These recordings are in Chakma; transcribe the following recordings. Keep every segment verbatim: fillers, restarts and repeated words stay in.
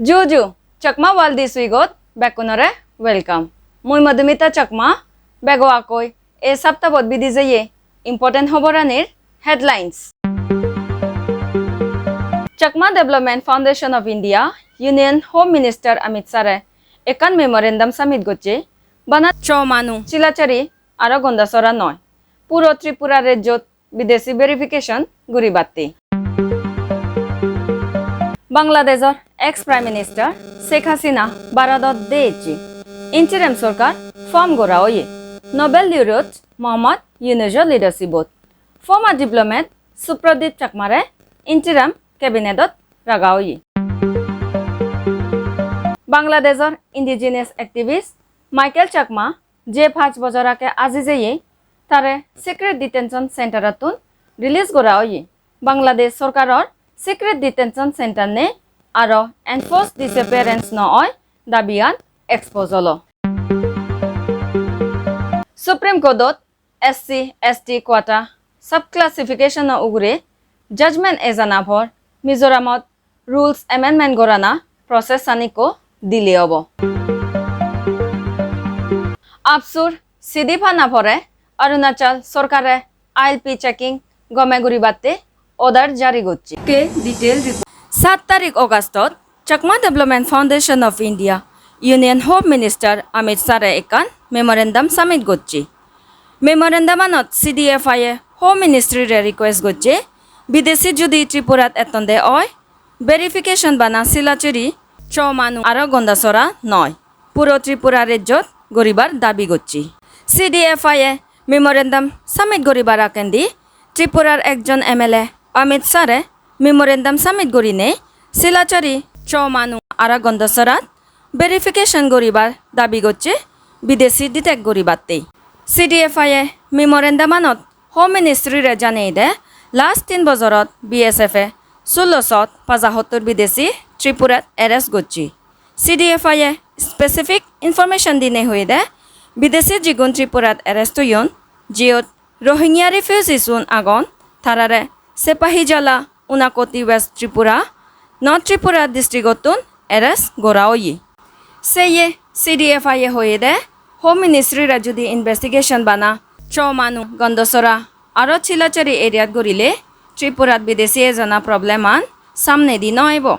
Ju ju, Chakma World This Week-ot bekkunore welcome. Mui Madhumita Chakma, bego akoi e saptabot bidi jeye important hoboranir headlines. Chakma Development Foundation of India, Union Home Minister Amit Shah-re ekkan memorandum submit gocche, bana Chomanu, Silachari aro Gandachara noi, puro Tripura rejjot bidesi verification guribatte. Bangladeshor ex Prime Minister Sheikh Hasina Bharodot de ecche. Interim sorkar form gora oye. Nobel laureate Mohammad Yunusor leadershipot. Former diplomat Supradip Chakmare interim cabinetot raga oye. Bangladeshor indigenous activist Michael Chakma je pach bojor age aji jeye, tare secret detention centerottun release gora oye. Bangladesh sorkaror secret detention center nei, aro enforced disappearance no oi dabiyan expose olo. Supreme Courtot S C S T quota subclassification-o ugure judgment ejana por Mizoramot rules amendment gorana process-an ikko delay obo. AAPSU-r sidi pana pore Arunachal sorkare I L P checking gome guribatte order jari gocche. Ke detail report. Saat tarik August-ot Chakma Development Foundation of India, Union Home Minister Amit Shah-re ekkan memorandum submit gocche. Memorandum-anot C D F I-e Home Ministry-re request gocche, bidesi judi Tripurat ettonde oi, verification bana Silachari, Chomanu aro Gandachara noi, puro Tripura rejjot guribar dabi gocche. C D F I-e memorandum submit guribar agendi Tripurar ekjon M L A Amit Shah-re memorandum submit gurinei Silachari, Chomanu aro Gandacharat verification guribar dabi gocche bidesi detect guribatte. C D F I-e memorandum-anot Home Ministry-re janeyede last tin bojorot B S F-e sullo sot pajahottor bidesi Tripurat arrest gocche. C D F I-e specific information dinei hoyede bidesi jigun Tripurat arrest oyon, jiyot Rohingya refugees-un agon, tarare Sepahijala, Unakoti, West Tripura, North Tripura district-ottun arrest gora oye. Seye C D F I-e hoyede Home Ministry-re judi investigation bana Chomanu, Gandachara aro Silachari area-t gurile Tripurat bidesi ejana problem-an samnedi no ebo.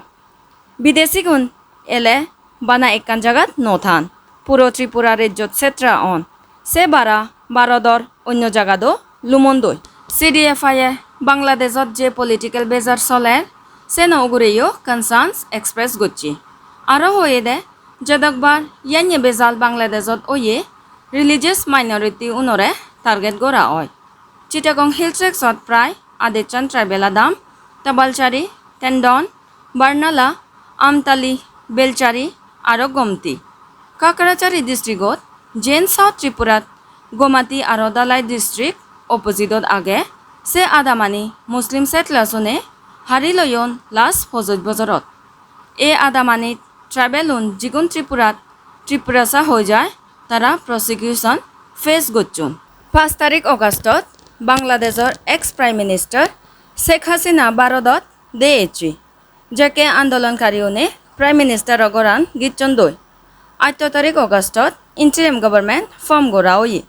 Bidesigun ele bana ekkan jagat no than, puro Tripura rejjot setla on. Se bara Bharodor onyo jagado lumondoi. C D F I-e Bangladeshot je political bejar soler, seno ugureyo concerns express gocche. Aro hoyede, jedokbar yanye bejal Bangladeshot oye, religious minority unore target gora oi. Chittagong Hill Tracts-ot prai adechan tribal adam, Tabalchari, Tendon, Barnala, Amtali, Belchari aro Gomti. Kakrachari district-ot, jen South Tripurat Gomati aro Dhalai district opposite-ot age, se adamani Muslim settlers-une hari loyon last pojoj bojorot. E adamanit tribal-un jigun Tripurat Tiprasa hoi jai, tara prosecution face gocchon. Paanch tarik August-ot Bangladeshor ex Prime Minister Sheikh Hasina Bharodot de ecche. Jekke andolonkari-une Prime Minister-o goran gicchon doi. Atto tarik August-ot interim government form gora oye.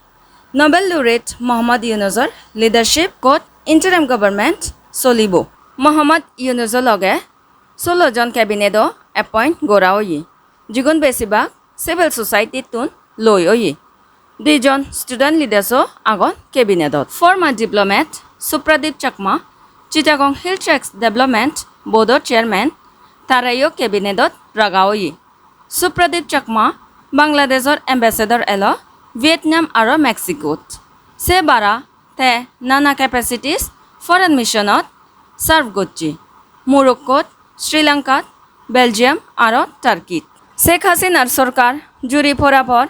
Nobel laureate Mohammad Yunusor leadership-ot interim government solibo. Mohammad Yunuso loge sullo jon cabinet-o appoint gora oye, jigun besibak civil society-tun loi oye. Dijon student leaders-o agon cabinet-ot. Former diplomat Supradip Chakma, Chittagong Hill Tracts Development Board-or chairman, tareyo cabinet-ot raga oye. Supradip Chakma Bangladeshor ambassador elo Vietnam aro Mexico-t. Se bara te nana capacities foreign mission-ot serve gocche, Morocco-t, Sri Lanka-t, Belgium aro Turkey-t. Sheikh Hasinar sorkar juri pora por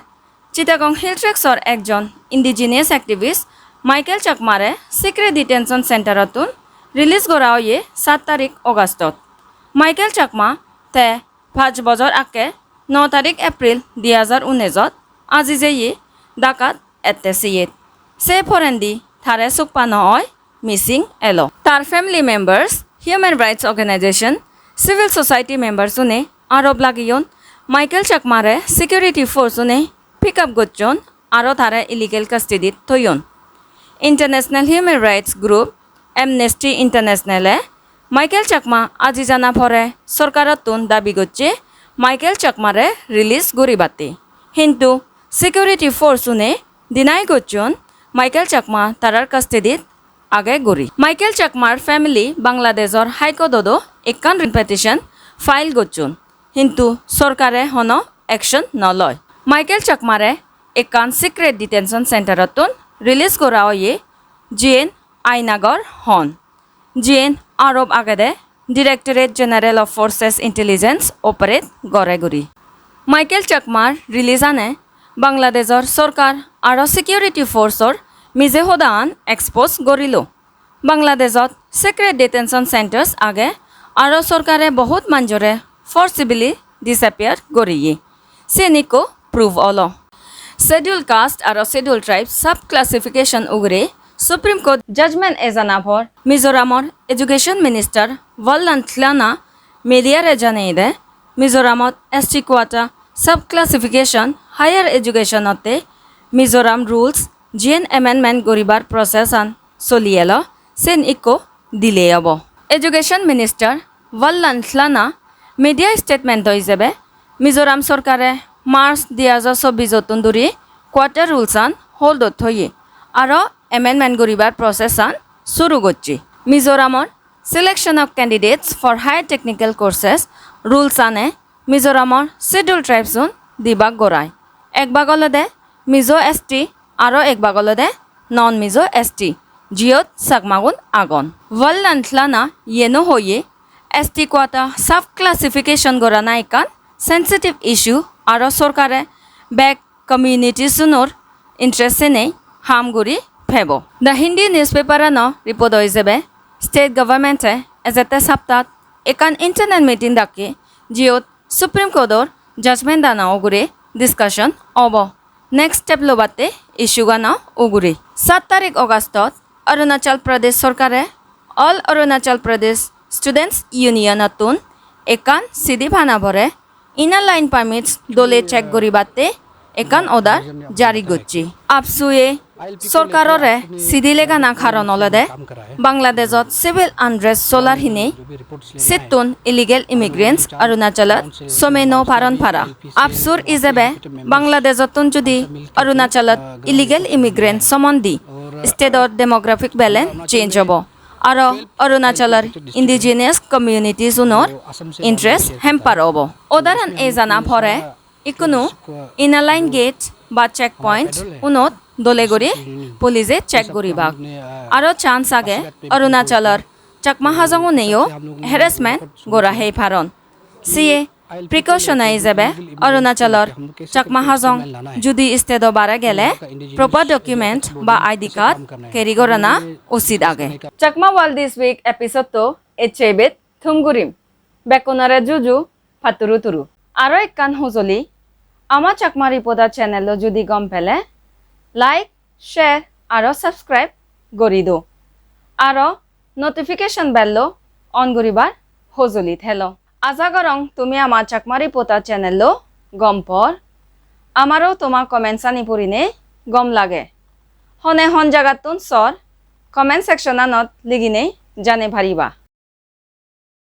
Chittagong Hill Tracts-or ekjon indigenous activist Michael Chakmare secret detention center-ottun release gora oye saat tarik August-ot. Michael Chakma te pach bojor akke no tarik April di hajar unisot aji jeye Dhaka-t ette siyet. Se porendi tare sukpa no oi, missing elo. Tar family members, human rights organization, civil society members-une Arop lageyon, Michael Chakmare security force-une pick up gocchon aro tare illegal custody-t toyon. International human rights group Amnesty International-e Michael Chakma aji jana pore sorkarottun dabi gocche Michael Chakmare release guribatte. Hintu security force-une deny gocchon Michael Chakma tarar custody-t age guri. Michael Chakmar family Bangladeshor High Court-odo ekkan writ petition file gocchon, hintu sorkare hono action no loi. Michael Chakmare ekkan secret detention center-ottun release gora oye, jiyen Ainagor hon, jiyen arop agede Directorate General of Forces Intelligence operate gore guri. Michael Chakmar release-ane Bangladeshor sorkar aro security force-or mije hodaan expose gorilo. Bangladeshot secret detention centers age aro sorkare bohut manjore forcibly disappear goriye. Siyen ikko proof olo. Schedule Caste aro Schedule Tribes sub classification ugure Supreme Court judgment ejana por Mizoramor Education Minister Vanlalthlana media-re janeyede, Mizoramot S T quota sub classification higher education-otte Mizoram rules jiyen amendment guribar process-an soli elo, sen ikko delay obo. Education Minister Vanlalthlana media statement-o ijebe Mizoram sorkare March dui hajar chobbish-ottun duri quota rules-an hold-ot thoye aro amendment guribar process-an suru gocche. Mizoramor selection of candidates for higher technical courses rules-ane Mizoramor Scheduled Tribes-un dibak gorai. Ek bak olode Mizo S T aro ek bak olode non Mizo S T, jiyot Chakmagun agon. Vanlalthlana yeno hoye S T quota sub classification gorana ekkan sensitive issue aro sorkare bek communities-unor interest-e nei ham guri pebo. The Hindu newspaper-ano report-o ijebe state government-e ejette saptat ekkan internal meeting dakke, jiyot Supreme Court-or judgment-ano ugure discussion obo. Next step lobatte issue-gano ugure. Saat tarik August-ot Arunachal Pradesh sorkare All Arunachal Pradesh Students Union-ottun ekkan sidi pana pore Inner Line Permits dole check guribatte ekkan order jari gocche. AAPSU-e sorkarore sidi legana karon olode Bangladeshot civil unrest solar hinei, settun illegal immigrants Arunachalot some no paron para. AAPSU-r ijebe Bangladesh-ottun judi Arunachalot illegal immigrant somon di, state-or demographic balance change obo. Aro Arunachalor indigenous communities-unor interest hamper obo. Order-an ejana pore ikkunu Inner Line gate ba checkpoint-unot dole guri police-e check guribak. Aro chance age Arunachalor Chakma Hajong-uneyo harassment gora hei paron. Siye precaution ijebe Arunachalor Chakma Hajong judi state-o bare gele proper document ba I D card carry gorana usit age. Chakma World This Week episode-to ecche ibet thum gurim. Bekkunore juju, patturu turu. Aro ekkan hojoli, ama Chakma Reporter channel-o judi gom pele, like, share aro subscribe gori do. Aro notification bell-o on guribar hojoli thelo. Aja gorong tumi ama Chakma Reporter channel-o gom por. Amaro toma comments-ani purinei gom lage. Hone hon jagattun sor, comment section-anot liginei janei pariba.